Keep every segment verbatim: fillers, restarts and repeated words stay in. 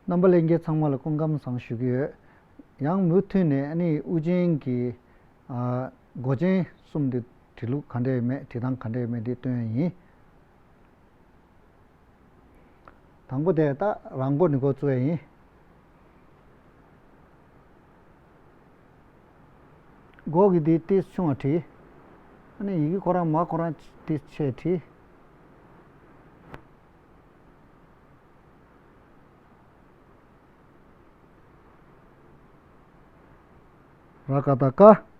རྣམ་པ་ལྷན་རྒྱས་ཚང་མ་ལ་སྐུ་ཁམས་བཟང་ཞུ་གི་ཡོད། ཡང་མུ་མཐུད་ནས་ཨ་ནི་དབུ་ཅན་གྱི་ཨ་མགོ་ཅན་གསུམ་དེ་བྲིས་ལུགས་ག་འདྲ་ཡོད་མེད་བྲིས་སྟངས་ག་འདྲ་ཡོད་མེད་དེ་སྟོན་ཡ་ཡིན། དང་པོ་དེ་ད་རང་མགོ་ནས་འགོ་བཙུགས་ཡ་ཡིན། མགོ་གི་དེ་ཏིས་ཆུང་བ་བྲིས། ཨ་ནི་ཡི་གེ་ཁོ་རང་མ་ཁོ་རང་ཏིས་ཆེ་བྲིས། ར་ག་བཏགས་རྐ།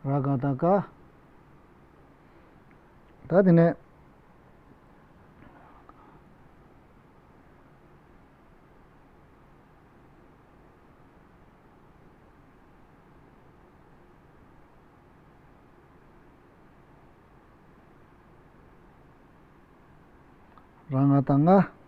ར་ག་བཏགས་རྐ། ད་དེ་ནས། ར་ང་བཏགས་རྔ།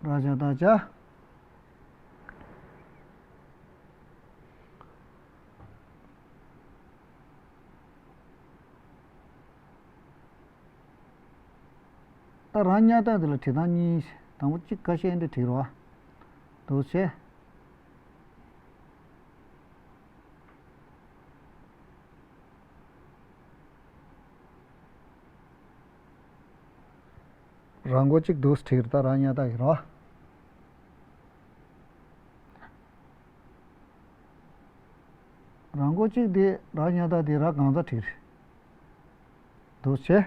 ར་ཇ་བཏགས་རྒྱ། ད་ར་ཉ་བཏགས་འདི་ལ་བྲིས་སྟངས་གཉིས། དང་པོ་གཅིག་ཁ་ཤས་འདི་བྲིས་རོགས། འདུག་བྱས། ར་མགོ་གཅིག་འདུག་བྲིས་ད་ར་ཉ་བཏགས་ཡིན་རོགས། ར་མགོ་གཅིག་དེ་ར་ཉ་བཏགས་དེ་ར་གང་ཚ་བྲིས། འདུག་བྱས།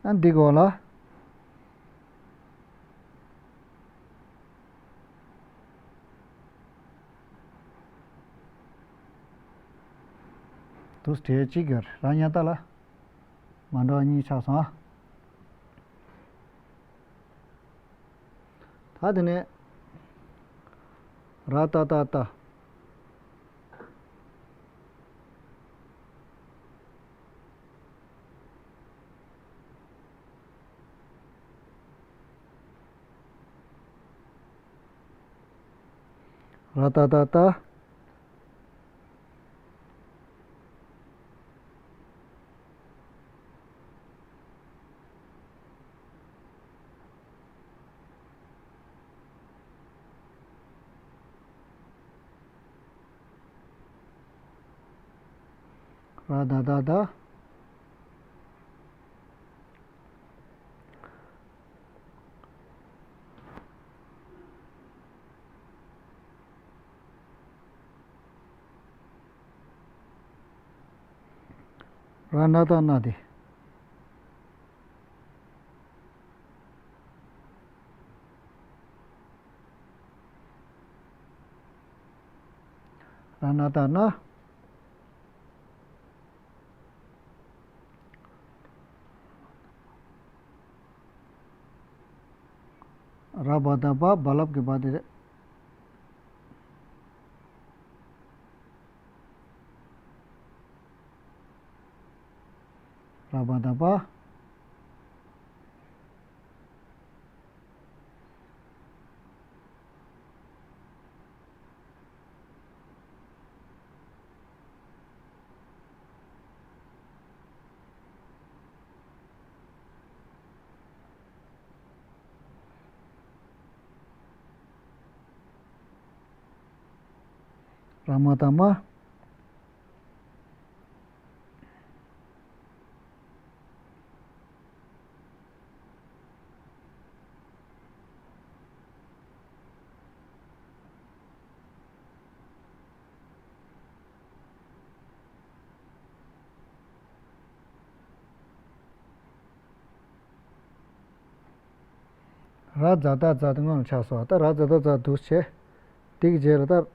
ཨ་འདི་གོ་ལ། འདུག་བྲིས་གཅིག་ཡོད་ར་ཉ་བཏགས་ལ། མ་འདྲ་བ་གཉིས་ཆགས་སོང་ཨ། ད་དེ་ནས། ར་ཏ་བཏགས་རྟ། ར་ཏ་བཏགས་རྟ། ར་ད་བཏགས་རྡ། ར་ན་བཏགས་རྣ་སྟེ། ར་ན་བཏགས་རྣ། ར་བ་བཏགས་རྦ། རྦ་རླབས་ཀྱི་རྦ་དེ་རེད། ར་བ་བཏགས་རྦ། ར་མ་བཏགས་རྨ། ར་ཛ་ད་ཛ་དེ་སྔོན་ལ་ཆགས་སོང་། ད་ར་ཛ་ད་ཛ་འདུག་བྱས། དེ་གི་རྗེས་ལ་ད།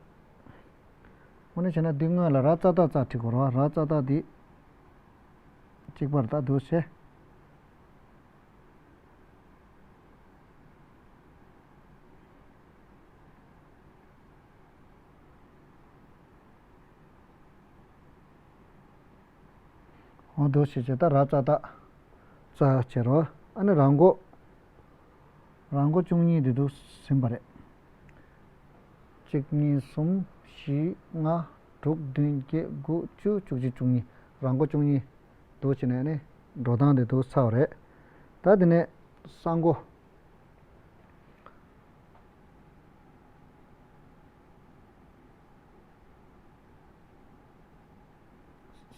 དངོས་གནས་བྱས་ན་འདི་སྔོན་ལ་ར་ཙ་ད་ཙ་བྲིས་དགོས་རེད་བ། ར་ཙ་ད་འདི་གཅིག་པར་ད་འདུག་བྱས། འོ་འདུག་བྱས་བྱས་ད་ར་ཙ་ད་ཙ་བྱས་རོ། ཨ་ནི་ར་མགོ། ར་མགོ་བཅུ་གཉིས་འདི་འདུག་ཟིན་པ་རེད། གཅིག་གཉིས་གསུམ་བཞི་ལྔ་དྲུག་བདུན་བརྒྱད་དགུ་བཅུ་བཅུ་གཅིག་བཅུ་གཉིས། ར་མགོ་བཅུ་གཉིས་འདུག་བྱས་ནས་ནི་འགྲོ་སྟངས་འདི་འདུག་ཚར་བ་རེད། ད་འདི་ནས་ས་མགོ།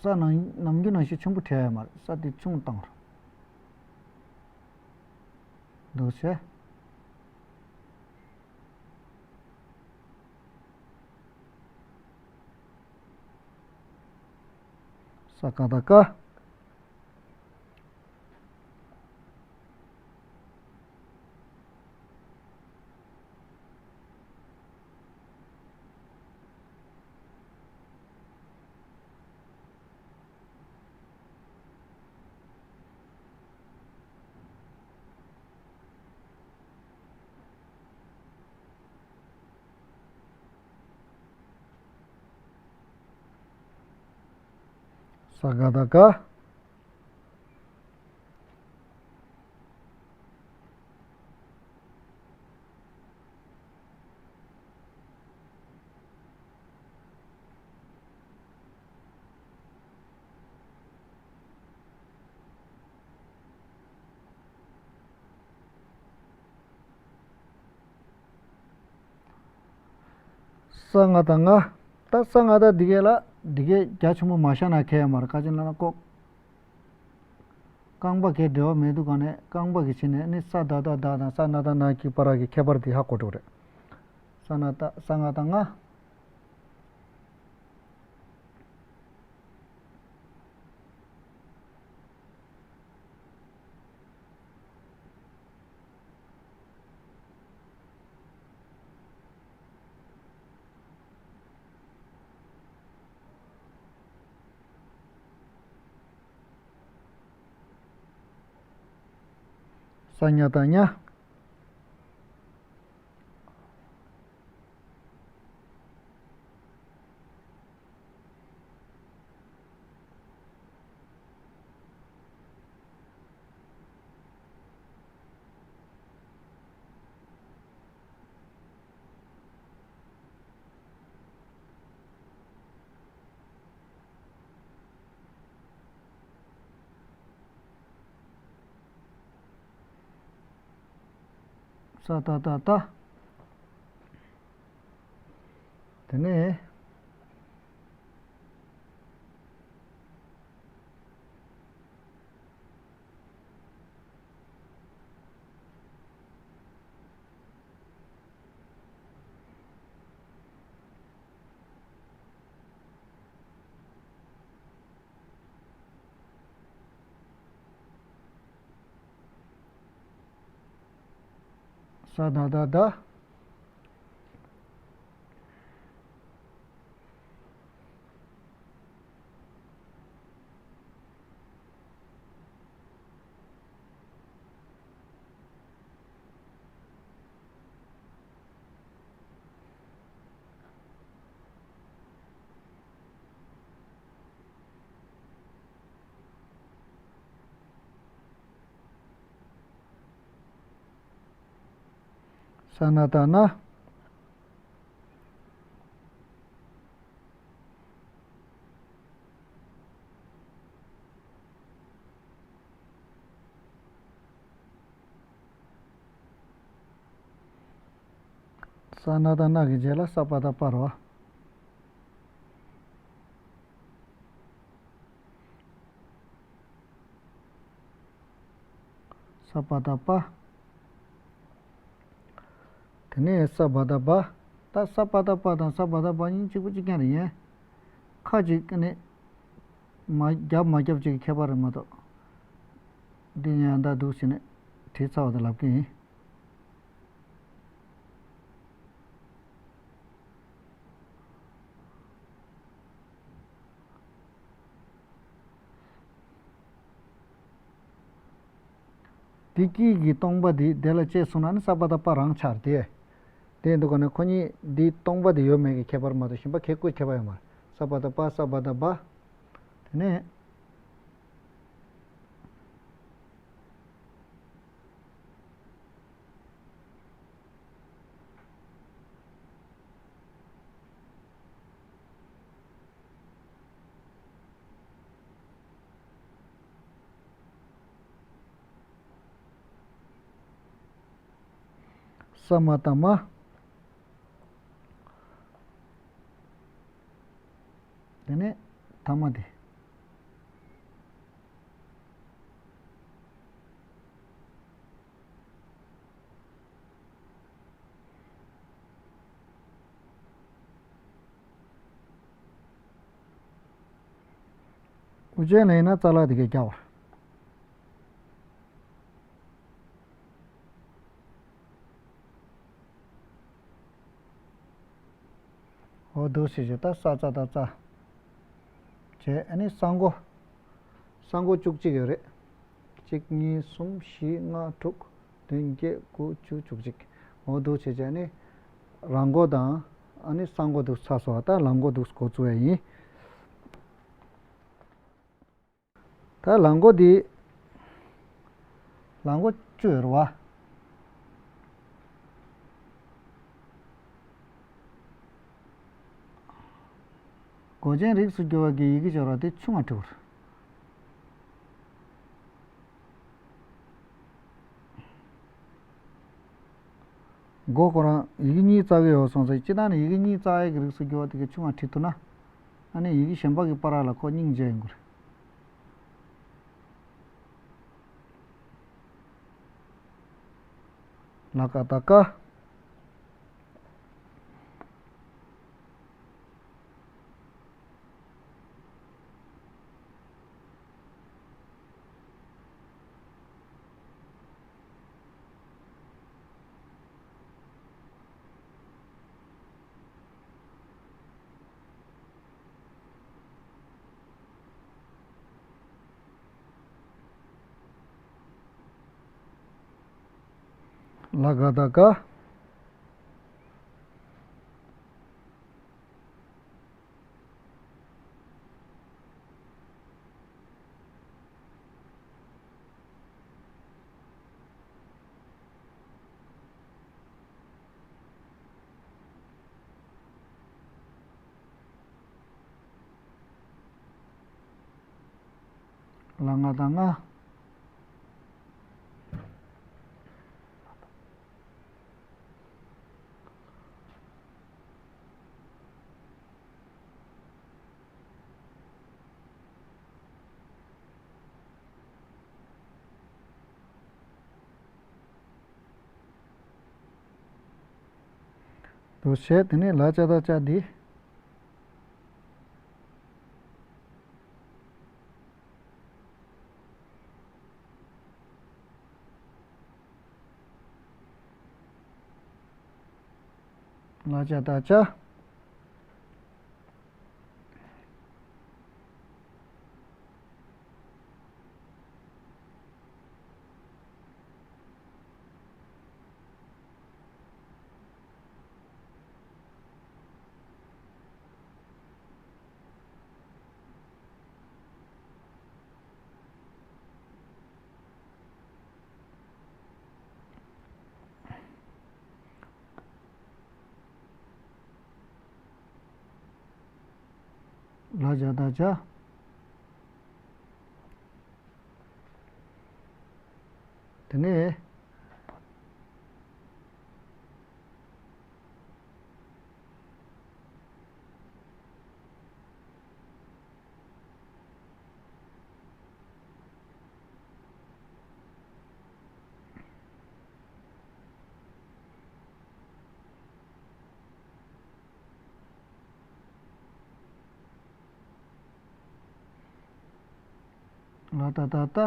ས་ནང་ནམ་རྒྱུན་ནང་བཞིན་ཆེན་པོ་བྲིས་ཡ་མ་རེད། ས་དེ་ཆུང་བཏང་རོགས། འདུག་བྱས། ས་ཀ་བཏགས་སྐ། ས་ག་བཏགས་སྐ། ས་ང་དང་ང་། ད་ས་ང་ད་འདི་གས་ལ་འདི་གས་རྒྱ་ཆེན་པོ་མ་བཞག་ན་ཁེ་ཡ་མ་རེད། ག་ཅི་ལབ་ན་ཀོ། རྐང་པ་གས་འབྲེལ་བ་མེད་དུས་ག་ནས་རྐང་པ་གི་ཕྱི་ནས་ནི་ས་ད་ད་ད་དང་ས་ན་ད་ན་གི་བར་གི་ཁྱད་པར་འདི་ཧ་གོ་འགྲོ་རེད། ས་ན་ད་ས་ང་དང་ང་། ས་ཉ་ད་ཉ། ས་ཏ་བཏགས་སྟ། དེ་ནས། ས་ད་བཏགས་སྡ། ས་ན་བཏགས་སྣ། ས་ན་བཏགས་སྣ་གི་རྗེས་ལ་ས་པ་བཏགས་སྤ་རེད་བ། ས་པ་བཏགས་སྤ། དེ་ནས་ས་བ་བཏགས་སྦ། ད་ས་པ་བཏགས་སྤ་དང་ས་བ་བཏགས་སྦ་གཉིས་གཅིག་པ་གཅིག་རྐྱང་རེད། ཡིན། ཁ་ཅིག་ནི་མ་རྒྱབ་མ་རྒྱབ་ཅིག་གི་ཁྱད་པར་རེད་མ་གཏོགས། འདི་ཡང་ད་འདུག་བྱས་ནས་བྲིས་ཚར་བ་དེ་ལབ་ཀྱི་ཡིན། འདི་དཀྱིལ་གྱི་སྟོང་པ་འདི་དེ་ལ་བཅད་སོང་ན་ནི་ས་པ་ད་པ་རང་ཆགས་རེད་དེ། དེ་འདུག་ག་ནས་ཁོ་གཉིས་འདི་སྟོང་པ་དེ་ཡོད་མེད་ཀྱི་ཁྱད་པར་མ་གཏོགས་གཞན་པ་གེགས་བཀོད་ཁྱད་པར་ཡོད་མ་རེད། ས་པ་ད་པ། ས་པ་ད་པ། དེ་ནས། ས་མ་ཏ་མ། དེ་ནས་ཐ་མ་དེ། དབུ་ཅན་ལ་ཡིན་ན་རྩ་ལག་དེ་གས་རྒྱག་པ། འོ་འདུག་ཟེར་བྱས་ད་ས་ཙ་ད་ཙ། བྱས་ཨ་ནི་ས་མགོ། ས་མགོ་བཅུ་གཅིག་ཡོད་རེད། གཅིག་གཉིས་གསུམ་བཞི་ལྔ་དྲུག་བདུན་བརྒྱད་དགུ་བཅུ་བཅུ་གཅིག་འོ་འདུག་བྱས་བྱས་ཨ་ནི། རང་མགོ་དང་ཨ་ནི་ས་མགོ་འདུག་ཚར་སོང་བ། ད་ལག་མགོ་འདུག་འགོ་བཙུགས་ཡ་ཡིན། ད་ལག་མགོ་འདི། ལག་མགོ་བཅུ་ཡོད་རེད་བ། མགོ་ཅན་རིགས་སུ་གྱུར་པ་གི་ཡི་གེ་སྦྱོར་བ་དེ་ཆུང་བ་བྲི་བར། མགོ་ཁོ་རང་ཡི་གེ་གཉིས་རྩ་གི་ཡོད་སོང་ཙང་། སྤྱིར་བཏང་ནས་ཡི་གེ་གཉིས་རྩ་ཡི་གི་རིགས་སུ་གྱུར་པ་དེ་གི་ཆུང་བ་བྲིས་ཐུབ་ན། ཨ་ནི་ཡི་གེ་གཞན་པ་གི་བར་ལ་ཁོ་སྙིང་རྗེ་ཡོང་གི་རེད། ལ་ཀ་ད་ཀ། ལ་ག་ད་ག། ལ་ང་དང་ང་། འདུག་བྱས། དེ་ནས་ལ་ཅ་ད་ཅ་འདི། ལ་ཅ་ད་ཅ། ལ་ཇ་ད་ཇ། དེ་ནས། ལ་ཏ་ཏ་ཏ། དེ་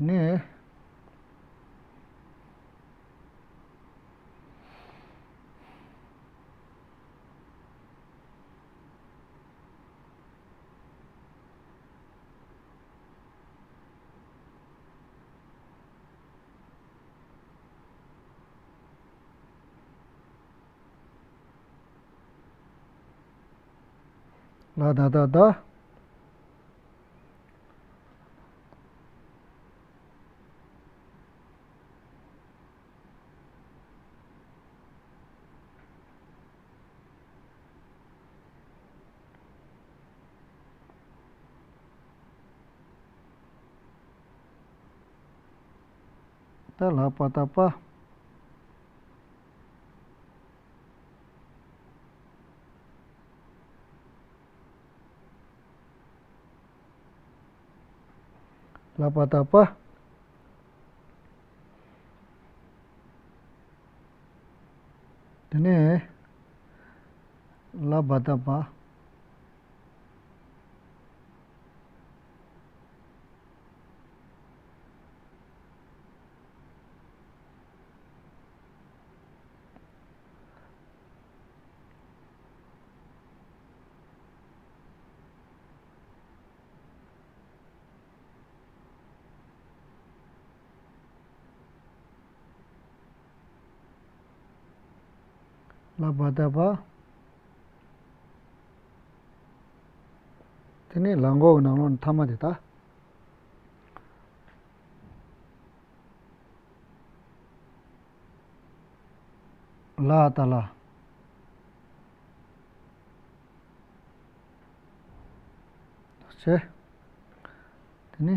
ནས། ལ་ད་ད་ད། ད་ལ་པ་ད་པ། ལ་པ་ད་པ། དེ་ནས་ལ་བ་ད་བ། ལ་བ་ད་བ། དེ་ནས་ལ་མགོ་གི་ནང་ལོགས་ནས་ཐ་མ་དེ་ད། ལ་ད་ལ། ཆེ། དེ་ནི།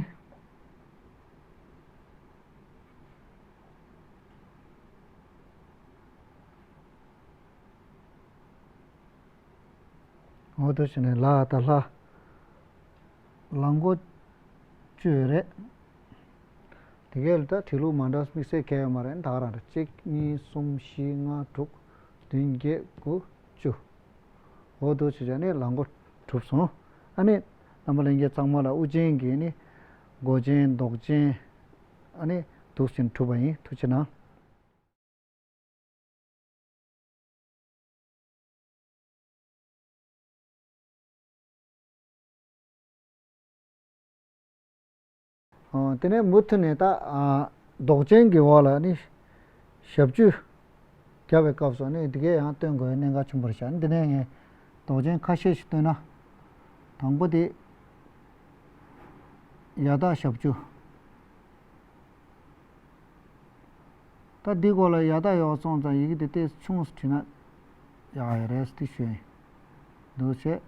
འོ་དེ་བྱས་ནས་ལ་ད་ལྷ། ལ་མགོ་བཅུ་ཡོད་རེད། དེ་གས་ལ་ད་བྲིས་ལུགས་མ་འདྲ་དམིགས་བསལ་གང་ཡོད་མ་རེད། ད་ག་རང་རེད། གཅིག་གཉིས་གསུམ་བཞི་ལྔ་དྲུག་བདུན་བརྒྱད་དགུ་བཅུ། འོ་དེ་བྱས་བྱས་ནས་ལ་མགོ་གྲུབ་སོང་། ཨ་ནི་རྣམ་པ་ལྷན་རྒྱས་ཚང་མ་ལ་དབུ་ཅན་གྱི་ནི་མགོ་ཅན་འདོགས་ཅན་ཨ་ནི་འདུག་སེ་གྲུབ་པ་ཡིན། ཐུགས་རྗེ་གནང་། ཨོ། དེ་ནས་མུ་མཐུད་ནས་ད་ཨ། འདོགས་ཅན་གྱི་འོག་ལ་ནི་ཞབས་ཀྱུ་རྒྱབ་པའི་སྐབས་སུ་ནི་འདི་གས་ཡང་སྟོན་དགོས་པའི་གནད་འགག་ཆེན་པོ་རེད་ཤག་འདི་ནས་ངས་འདོགས་ཅན་ཁ་ཤས་ཤིག་བཏོན་ན། དང་པོ་དེ་ཡ་བཏགས་ཞབས་ཀྱུ། ད་འདི་སྐོར་ལ་ཡ་བཏགས་ཡོད་སོང་ཙང་ཡི་གེ་དེ་ཏོག་ཙམ་ཆུང་ཙམ་བྲིས་ན་ཡག་ཡག་རེད་ཟེར་ཞུ་ཡིན། འདུག་བྱས།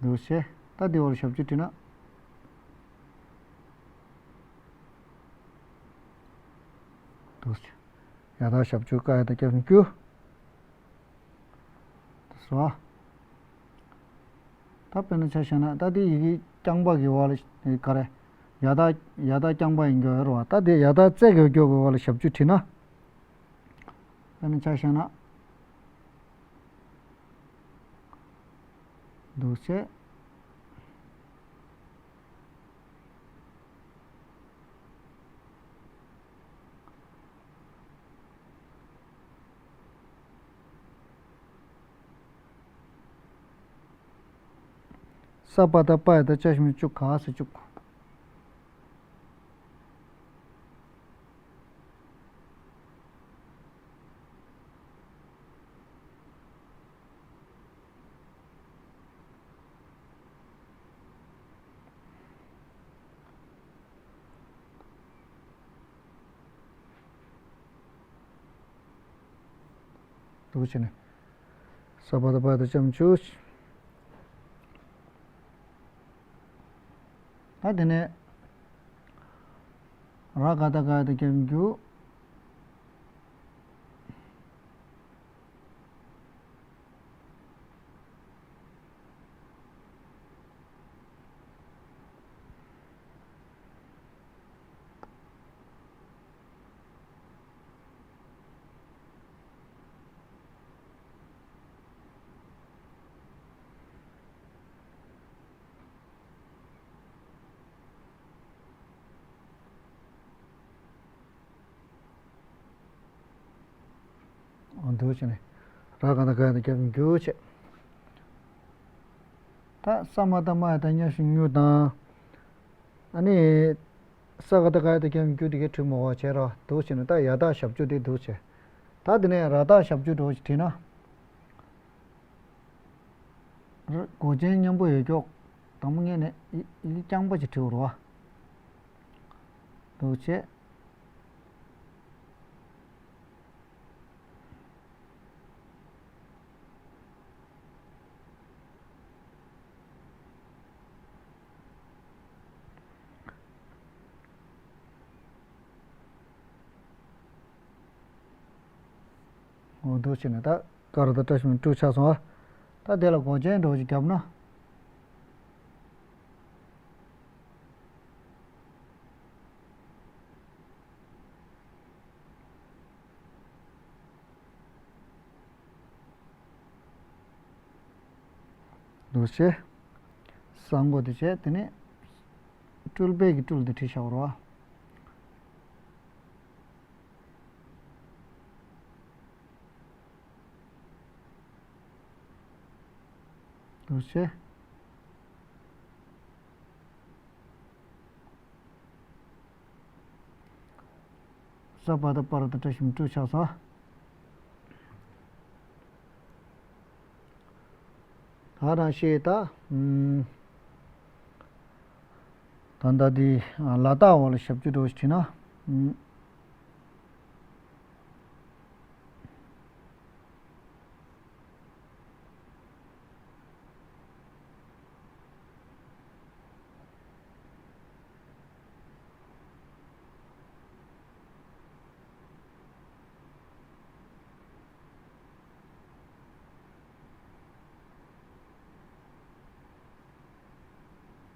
འདུག་བྱས། ད་འདི་བར་ཞབས་ཀྱུ་བྲིས་ན། འདུག་བྱས། ཡ་བཏགས་ཞབས་ཀྱུ་ཀ་ཡ་བཏགས་ཀྱུ། དེ་སོ། ད་དཔེར་ན་ཆ་བཞག་ན་ད་དེ་ཡི་གེ་རྐྱང་པ་གི་འོག་ལ་ག་རེ། ཡ་བཏགས་ཡ་བཏགས་རྐྱང་པ་ཡིན་རྒྱུ་ཡོད་རེད་བ། ད་དེ་ཡ་བཏགས་རྩེ་དགོས་རྒྱུ་གི་འོག་ལ་ཞབས་ཀྱུ་བྲིས་ན། དཔེར་ན་ཆ་བཞག་ན། འདུག་བྱས། ས་པ་ད་པ་ཡ་བཏགས་ཅ་ཞབས་ཀྱུ་ག་ཟེར་བཅུག་འདུག་བྱས་ནས། ས་པ་ད་པ་ཡ་བཏགས་ཅ་ཞབས་ཀྱུ། ད་དེ་ནས། ར་ག་བཏགས་རྒ་ཡ་བཏགས་རྒྱབ་འགྱུར། འོ་འདུག་བྱས་ནས། ར་ག་བཏགས་རྒ་ཡ་བཏགས་རྒྱབ་འགྱུར་བྱས། ད་ས་མ་བཏགས་མ་ཡ་བཏགས་ཉ་ཞབས་ཀྱུ་ཉུ་དང་། ཨ་ནི་ས་ག་བཏགས་སྐ་ཡ་བཏགས་སྐྱ་མིམ་སྐྱུ་དེ་གའི་འབྲི་མི་དགོས་པ་བྱས་རོགས། འདུག་བྱས་ནས་ད་ཡ་བཏགས་ཞབས་ཀྱུ་དེ་འདུག་བྱས། ད་དེ་ནས་ར་བཏགས་ཞབས་ཀྱུ་འདྲ་བོ་ཞིག་བྲིས་ན། ར་མགོ་ཅན་མཉམ་པོ་ཡོད་ཀྱོག། དང་པོ་ངས་ནས་ཡི་ཡི་གེ་རྐྱང་པ་ཞིག་བྲིས་པ་རེད་པ། འདུག་བྱས། འོ་འདུག་བྱས་ནས་ད་ཀ་ར་བཏགས་སྐྲ་ཞབས་ཀྱུ་སྐྲུ་ཆགས་སོང་ཨ། ད་དེ་ལ་མགོ་ཅན་འདྲ་བོ་ཞིག་བརྒྱབ་ན། འདུག་བྱས། ས་མགོ་དེ་བྱས། དེ་ནས་སྤྲུལ་པའི་གི་སྤྲུལ་དེ་བྲིས་བཞག་པ་རེད་པ། འདུག་བྱས། ས་པ་བཏགས་སྤར་བཏགས་སྤྲ་ཞབས་ཀྱུ་སྤྲུ་ཆགས་སོང་། ད་རང་ཤེས་ད། ཨམ། ད་ལྟ་འདི་ལ་བཏགས་འོག་ལ་ཞབས་ཀྱུ་འདྲ་བོ་ཞིག་བྲིས་ན། ཨམ།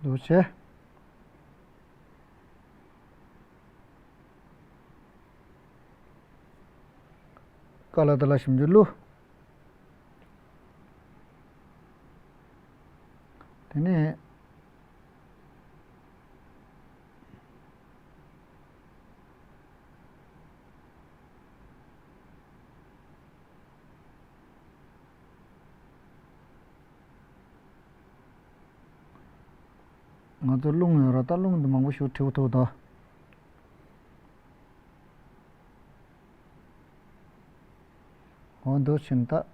འདུག་བྱས། ཀ་ལ་བཏགས་སྐླ་ཞབས་ཀྱུ་སྐླུ། དེ་ནས། ང་ཚོ་རླུང་ཡོད་ར། ད་རླུང་འདི་མང་པོ་ཞིག་བྲིས་ཐུབ་ད། འོ་འདུག་བྱས་ནས་ད།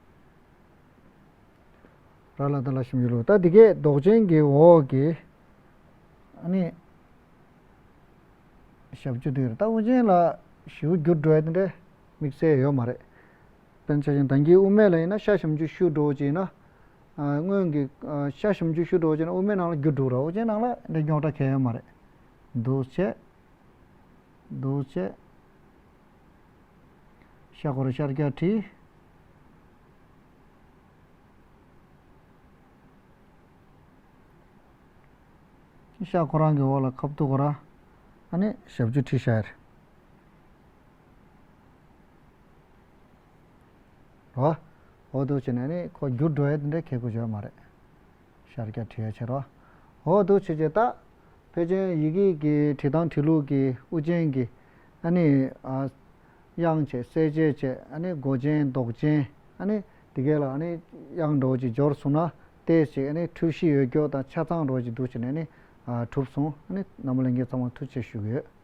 ར་ལ་བཏགས་སླ་ཞབས་ཀྱུ་སླུ། ད་འདི་གའི་འདོགས་ཅན་གྱི་འོག་གི། ཨ་ནི། ཞབས་ཀྱུ་འདི་རེད། ད་དབུ་ཅན་ལ་ཞེ་པོ་འགྱུར་འགྲོ་ཡ་དེ་འདྲ་དམིགས་བསལ་ཡོད་མ་རེད། དཔེར་ན་ཆ་བཞག་ན་ད་གིན་དབུ་མེད་ལ་ཡིན་ན་ཤ་ཞབས་ཀྱུ་ཤུ་འདྲ་བོ་ཅིག་ཡིན་ན། ཨ། སྔོན་གྱི། ཨ། ཤ་ཞབས་ཀྱུ་ཤུ་འདྲ་བོ་ཅིག་ཡིན་ན་དབུ་མེད་ནང་ལ་འགྱུར་འགྲོ་ར། དབུ་ཅན་ནང་ལ་འདི་རྙོག་དྲ་གང་ཡང་ཡོད་མ་རེད། འདུག་བྱས། འདུག་བྱས། ཤ་ཁོ་རང་ཤར་རྒྱག་བྲིས། ཤ་ཁོ་རང་གི་འོག་ལ་ཁ་བཏུག་གོ་ར། ཨ་ནི་ཞབས་ཀྱུ་བྲིས་བཞག་ཡ་རེད། རོ། འོ་འདུག་བྱས་ནས་ནི་ཁོ་འགྱུར་འགྲོ་ཡ་དེ་འདྲ་གལ་དགོས་ཡོད་མ་རེད། ཤར་རྒྱག་བྲིས་ཡ་བྱེད་རོ། འོ་འདུག་བྱས་བྱས་ད། ཕལ་ཆེར་ཡི་གེ་གི་བྲིས་སྟངས་བྲིས་ལུགས་ཀྱི་དབུ་ཅན་གྱི། ཨ་ནི། ཨ། དབྱངས་བྱས། གསལ་བྱེད་བྱས། ཨ་ནི་མགོ་ཅན་འདོགས་ཅན། ཨ་ནི་དེ་གས་ལ་ཨ་ནི་དབྱངས་འདྲ་བོ་ཅིག་སྦྱོར་སོང་ན་ཏོག་ཙམ་ཨ་ནི་འཁྲུལ་གཞི་ཡོད་རྒྱུ་དང་ཆ་ཚང་འདྲ་བོ་ཅིག་འདུག་བྱས་ནས་ཨ་ནི། ཨ། གྲུབ་སོང་། ཨ་ནི་རྣམ་པ་ལྷན་རྒྱས་ཚང་མ་ཐུགས་རྗེ་ཆེ་ཞུ་གི་ཡོད།